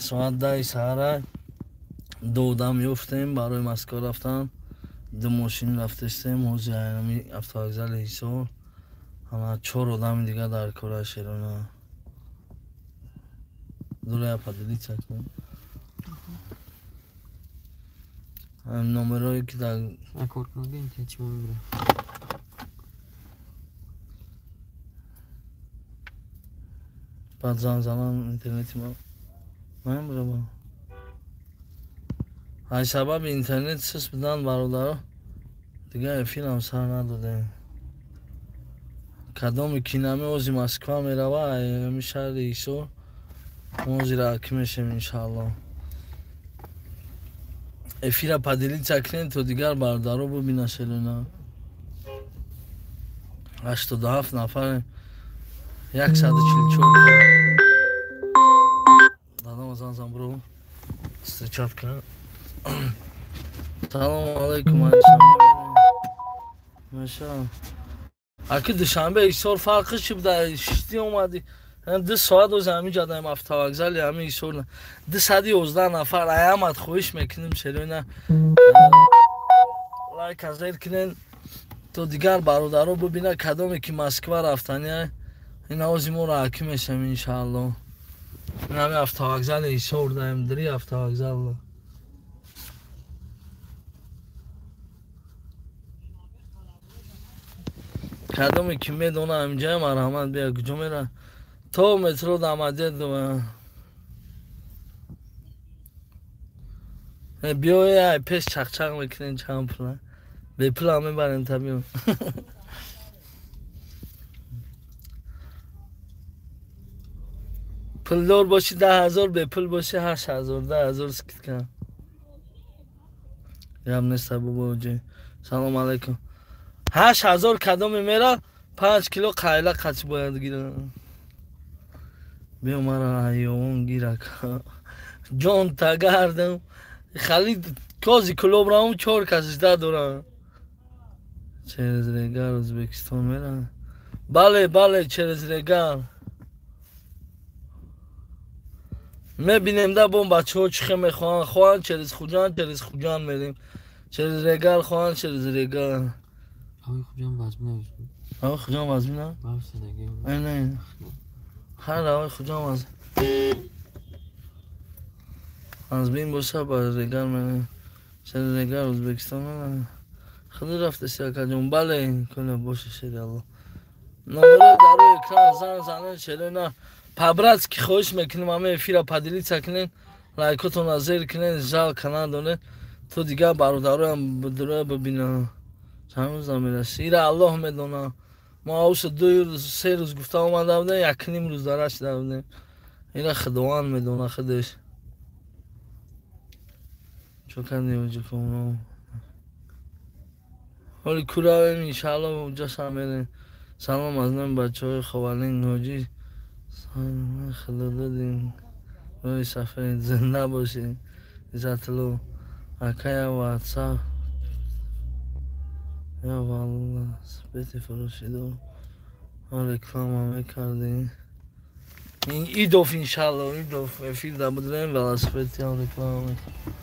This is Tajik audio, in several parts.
Соат 10 саҳара ду одам ёфтем барои Москва рафтан. Ду мошин рафтестем. Ҳозир ҳами автовокзали Ҳисор. Ҳама 4 одами дига дар кора шерона. Дура поделиться кун. Номерое ки дар кор кунам чӣ мебира. Баъд занг занам интернети ма намебира. Ай сабаби интернет сис будан бародаро дига эфирам сар надодем. Кадоми кинами ози Москва мерава, ами шаҳри Ҳисор мо озира акӣ мешем иншаалло. Эфира поделиться кунем то дигар бародаро бубина шелуна. 87 нафар 144 дадам зан зан бро встречать кунам. Салом алейкум. Маша. Аки Душанбе Ҳисор фарқи чӣ буда? Шишти омадӣ. 2 соат оз ҳамин ҷа даем автовокзали ҳамин Ҳисор. 211 нафар аямад хоҳиш мекунем шерона лайк зер кунен то дигар бародаро бубина кадоме ки Москва рафтани. Ин ози моро акӣ мешем иншаалло. Ин ҳами автовокзали Ҳисор даем, дри автовокзал. Кадоме ки медона ҳаминҷая марҳамат бия куҷо мера то метро Домодедово. Биёй пеш чақчақ мекунем чанд пула. Бепула мебарем та биё. Пулдор боши 10,000, бепул боши 8,000, 10,000 скидка. Гап неста бобоҷи. Салом алейкум. 8,000 кадоме мера 5 кило қайла қач бояд гирам. Биё мара ҳайвон гирак. Ҷон тагардам. Хали кози клуб равам 4 кас жда дорам. Через Регар Ӯзбекистон мера. Бале, бале, через Регар. Мебинем да бом бачаҳо чӣ хел мехоҳанд. Хоҳанд через Хуҷанд, через Хуҷанд мерем. Через Регар хоҳанд, через Регар. Ҳавои Хуҷанд вазмин аст. Ҳавои Хуҷанд вазмин аст? Не, ҳар ҳавои Хуҷанд вазмин боша ба Регар мерем. Через Регар Ӯзбекистон мерем. Худи рафтеси акаҷон. Бале, куна боша шери Аллоҳ. Номеро дар рӯи экран занг занен шерена. По-братски хоҳиш мекунем ҳама эфира поделиться кунен, лайкотонро зер кунен, жалко надонед то дигар бародароям дура бибинанд. Чанд рӯз намераси. Ира Аллоҳ медона. Мо ауса 2 рӯз, 3 рӯз гуфта омада будем, 1.5 рӯз дар рашида будем. Ира Худованд медона худаш. Чо кардем инҷо кунам? Ҳоли куравем иншааллоҳ уҷа сар мерем. Салом аз номи бачаҳои Ховалин ҳоҷӣ. Худо додем. Рӯи сафед зинда бошед. Иззатулло акая ватсап. Я валла спети фурӯшидо. Реклама мекардем. Идов иншаалло, идов эфир да будрем велосипед ям реклама мекардем.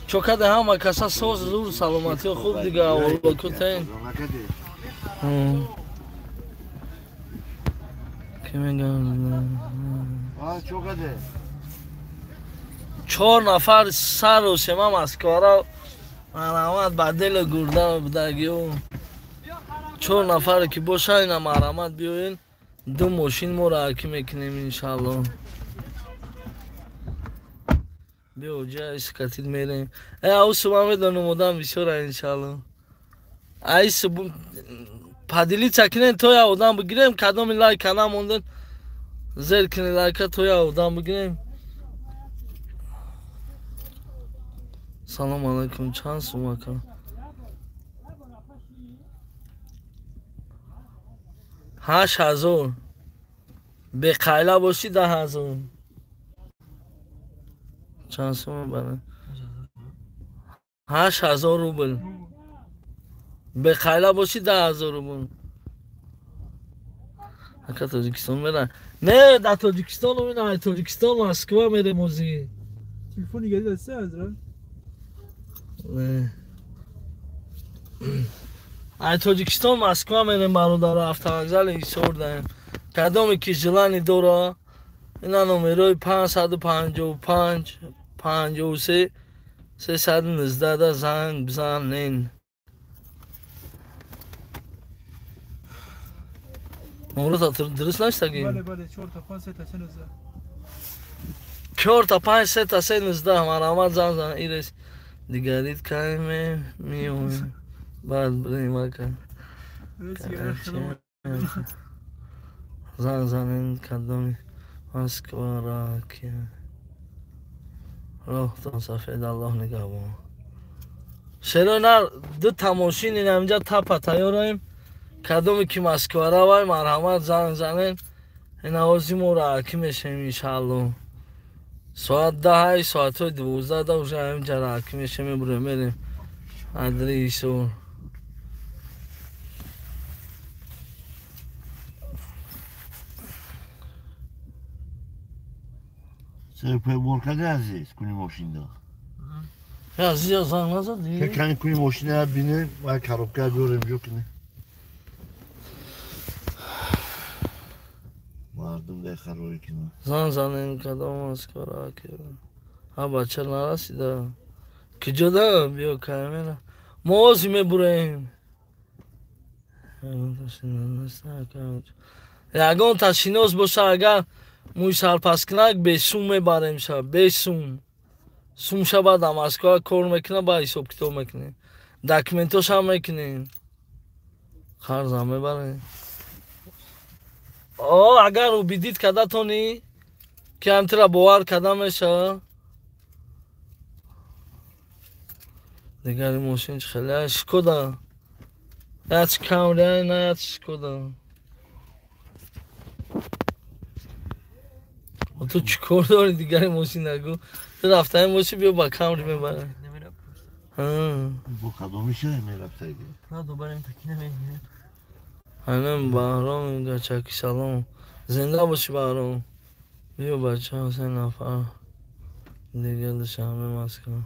Чо каде ҳама каса соз зур саломатиё хуб дига аввало кутен. Ки мегам? 4 нафар сару сема Москвара марҳамат ба дили гурда будагиё. 4 нафаре ки боша ина марҳамат биёен. 2 мошин моро акӣ мекунем иншаалло. Биё ҷа искатид мерем. Аусу ман медонам одам бисёра иншаалло. Айс поделиться кунен то я одам бигирем. Кадоми лайка намонден зер кунен лайка то я одам бигирем. Салом алейкум. Чанд сум ака? 8,000. Беқайла бошӣ 10,000. Чанд сум бара? 8,000 рубл. Беқайла бошӣ 10,000 рубл. Ака Тоҷикистон мера. Не, дар Тоҷикистон ина, Тоҷикистон Москва мерем ози. Телефони гали даста азра? Не. Ай Тоҷикистон Москва мерем бародаро, автовокзали Ҳисор даем. Кадоме ки желание дора, ина номерои 555 53 319 да занг бизанен. Номерота дуруст наштаги? Бале, бале, 4 та 5 3 та 19. 4 та 5 3 та 19 марҳамат занг зан. Ирес дигарит кайме миёем. Баъд бирем ака. Занг занен кадоми Москва ра ки. Роҳтон сафед, Аллоҳ нигаҳбон. Шерои нар ду та мошин ина инҷа тапа тайёраем. Кадоме ки Москва равай марҳамат занг занен. Ина ози мо раакӣ мешавем иншааллоҳ. Соат 10, соатҳои 12 да уже ҳаминҷа раакӣ мешавем, мебурем мерем. Адри Ҳисор. Серпой кади азиз куни мошинда. Азиз я занг назадӣ? Кани куни мошина бине, ва коробка биёрем ҷо кунем. Мардум дай харои кина. Занг занем кадом Москва ра ки. Ҳа бача нарасида. Киҷо да биё камера. Мо ози мебурем. Ягон та шинос боша агар мӯи сарпаскунак бесум мебарем ша, бесум. Сум ша баъд дар Москва кор мекунад, баъд ҳисоб-китоб мекунем. Документошам мекунем. Қарзам мебарем. О, агар убедить карда тонӣ, ки ҳамтира бовар карда мешава. Дигари мошин чӣ хеле Шкода. Яч Камри, на яч Шкода. Ту чӣ кор дорӣ дигари мошин нагу? Ту рафтаи бошӣ биё ба Камри мебарем. Бо кадомиша мерафтаги? Ҳамин Баҳром гачаки салом. Зинда бошӣ Баҳром. Биё бача се нафар дигар Душанбе Москва.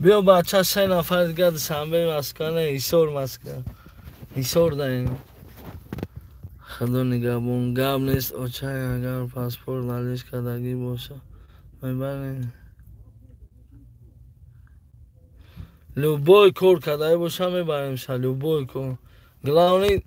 Биё бача се нафар дигар Душанбе Москва, не Ҳисор Москва. Ҳисор даем. Худо нигаҳбон. Гап нест очай агар паспорт налиш кардагӣ боша мебарем. Любой кор кардагӣ боша мебарем ша, любой кор. Главный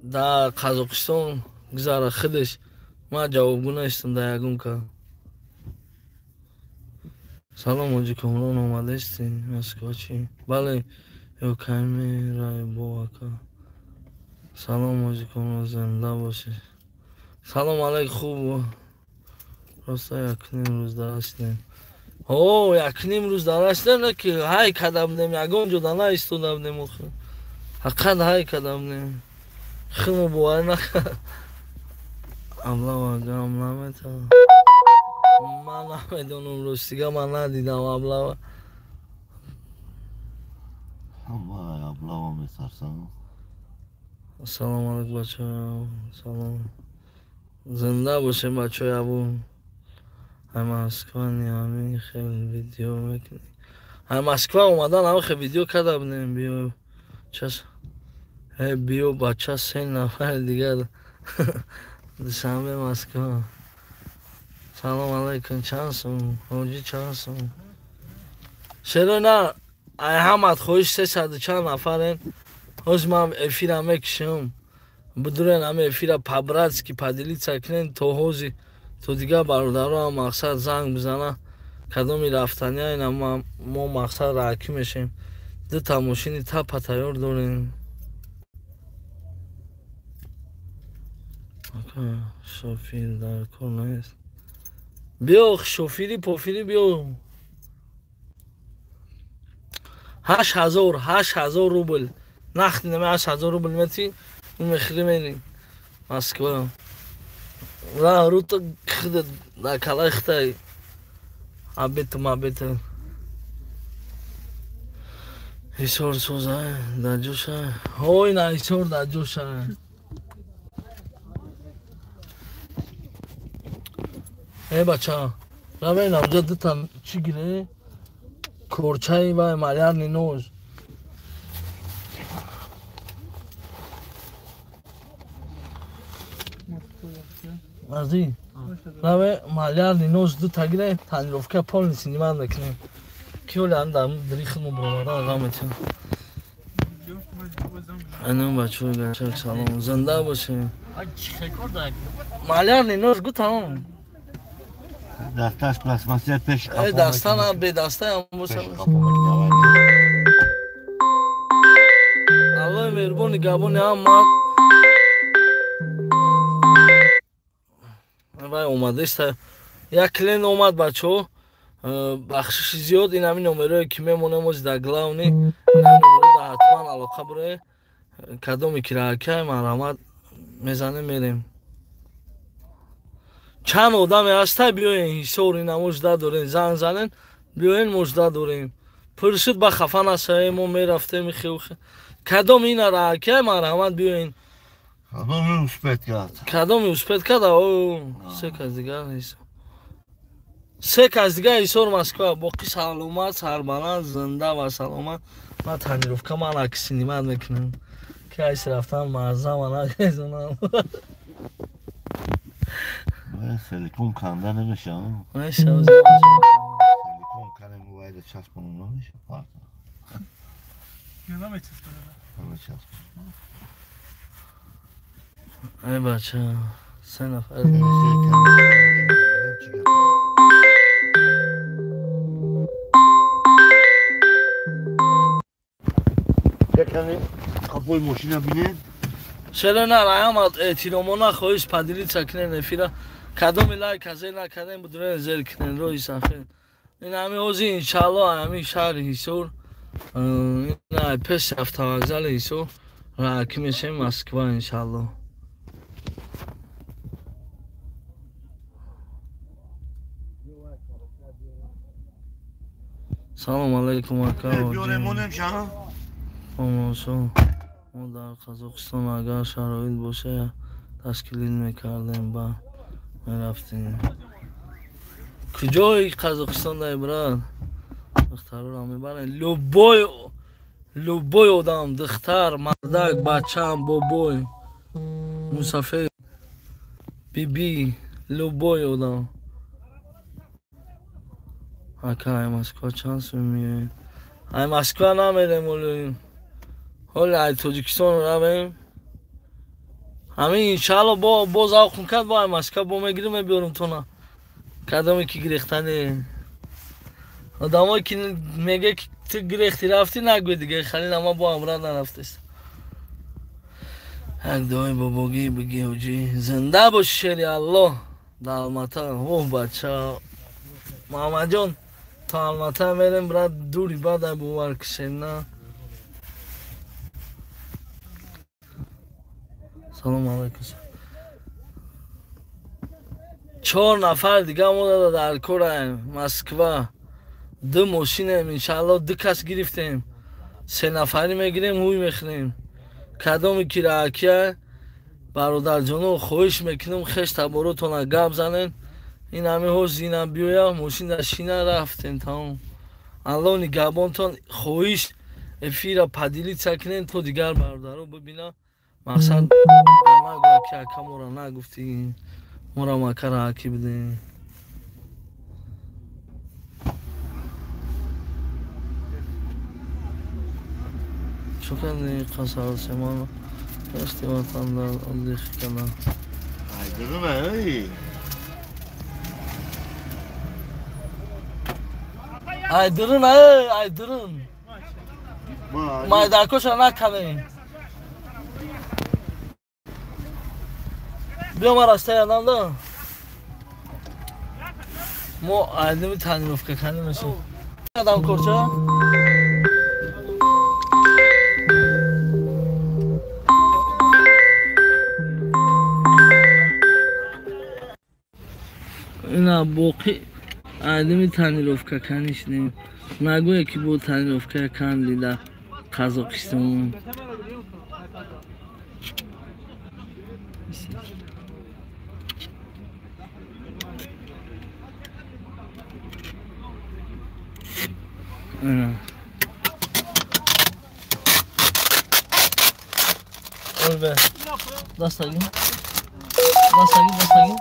дар Қазоқистон гузара худаш. Ман ҷавобгӯ нестам дар ягон кар. Салом ҳоҷи Комрон, омадаистӣ Москва чӣ? Бале, ё камерай бо ака. Салом ҳоҷи Комрон, зинда бошӣ. Салом алайк, хуб. Роста якним рӯз дарасидем. О, якним рӯз дарасидем, не ки ҳай карда будем, ягон ҷо да наистода будем охир. Ҳаққат ҳай карда будем. Химо боварӣ накард. Аблава гам наметавонам. Ман намедонам, ростига ман надидам аблава. Ҳама аблава метарсам. Салом алайкум бачаҳо. Салом. Зинда бошем бачаҳои абу. Ай Москва ни ҳамин хел видео мекунӣ. Ай Москва омадан ҳамин хел видео карда будем. Биё час. Э биё бача се нафар дигар. Душанбе Москва. Салом алайкум, чанд сум? Ҳоҷӣ чанд сум? Шеро на, ай ҳамат хоҳиш 300 чанд нафарен. Ҳоз ман эфира мекушам. Бидурен ҳама эфира по-братски поделиться кунен то ҳози то дигар бародаро ҳам мақсад занг бизана. Кадоми рафтания ина мо мақсад раакӣ мешем. Ду та мошини тапа тайёр дорем. Ака шофир дар кор нест. Биё шофири пофири биё. 8000 рубл. Нахти нами 8000 рубл мети, мехри мери. Москва. Ра рута хида да калай хитай. Абет мабет. Ҳисор соза да ҷоша. Ҳой на ҳисор да ҷоша. Э бача, равен амҷа дута чӣ гире? Корчаи вай малярни нож. Ази, раве малярни нож дута гире, тонировка полностью снимать мекунем. Ки оли ам дар дри худмо буромадан ға метиҳам. Анам бачаҳои гачак салом, зинда бошем. Малярни нож гу тамом. Дасташ пластмассия пеш қапо. Даста на бедаста ам боша. Аллоҳи меҳрубони габони ҳама вай омадаиста. Як клиент омад бачаҳо, бахшиши зиёд. Ин ҳамин номерое ки мемонем ози дар главни, ин номеро дар ҳатман алоқа бурае. Кадоме ки раакай марҳамат мезанем мерем. Чанд одаме ҳастай, биёен Ҳисор, ина мужда дорем, занг занен, биёен мужда дорем. Пуршуд ба хафа нашавем, мо мерафтем хеухе. Кадом ина раакай марҳамат биёен. Кадоми успет кард? Кадоми успет кард? О, се кас дигар Ҳисор. Се кас дигар Ҳисор Москва. Боқӣ саломат, сарбаланд, зинда ва саломат. Ман тонировка ман акс снимать мекунам. Ки айс рафтан маззама нагезонам. Силикон канда намешавад? Мешавад. Силикон кане мобайла часпонам намешавад. Намечаспонам. Намечаспонам. Ай бача, се нафар. Якане қапои мошина бинед. Чаро на раямад эҳтиромона хоҳиш поделиться кунен эфира. Кадоми лайк зер накардем будурен зер кунен роҳи сафед. Ин ҳами ҳозир иншаалло ҳамин шаҳри Ҳисор, ин пеши автовокзали Ҳисор раакӣ мешавем Москва иншаалло. Салом алейкум ака. Мо дар Қазоқистон агар шароит боша ташкилит мекардем, ба мерафтем. Куҷои Қазоқистон дай брат? Духтарро мебарем. Любой одам, духтар, мардак, бачам, бобой, мусафир, биби, любой одам. Ака, ай Москва чанд сум меоед? Ай Москва намерем олоим. Ҳоле ай Тоҷикистон равем. Ҳамин иншаалло боз авқум кард, бо ай Москва бо мегирим мебиёрем тона. Кадоме ки гирехтане. Одамое ки меге ки ту гирехти рафтӣ нагӯй дига, халил ама бо ҳамроҳ нарафтест. Як дуои бобогӣ бигӣ ҳоҷӣ. Зинда боши шери Аллоҳ дар Алмата. Оҳ бача. Муҳаммадҷон, то Алмата мерем брат, дури баъд ай бовар кишем на. Салом алейкум. 4 нафар дига мо дар кораем Москва. 2 мошинем иншаалло, 2 кас гирифтем. 3 нафарӣ мегирем, ҳуй мехӯрем. Кадоме ки раакия бародарҷоно хоҳиш мекунам хеш таборотона гап занен. Ин ҳами ҳоз ина биёя мошина шина рафтем тамом. Аллоҳ нигаҳбонтон, хоҳиш эфира поделиться кунен то дигар бародаро бибина. Мақсад нагӯя ки ака мора нагуфтӣ, морам ака раакӣ бидем. Чо кардӣ қасарсеман? Гашти ватан дар отдых кардам. Айдурун ай. Айдурун ай, айдурун. Майдакоша накардем. Биё ман растаи адам да. Мо айдими тонировка кардем мешем. Адам корча? Ина боқӣ айдими тонировка канишнем. Нагӯе ки бо тонировка канди дар Қазоқистон. Ина. Ой, дастаги. Дастаги, дастаги.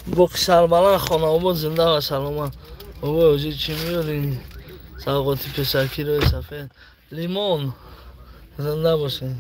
Боқи сарбаланд, хонаобод, зинда ва саломат. Бобои ҳоҷӣ, чӣ меёрӣ? Савғоти пешакӣ, рӯи сафед. Лимон. Зинда бошед.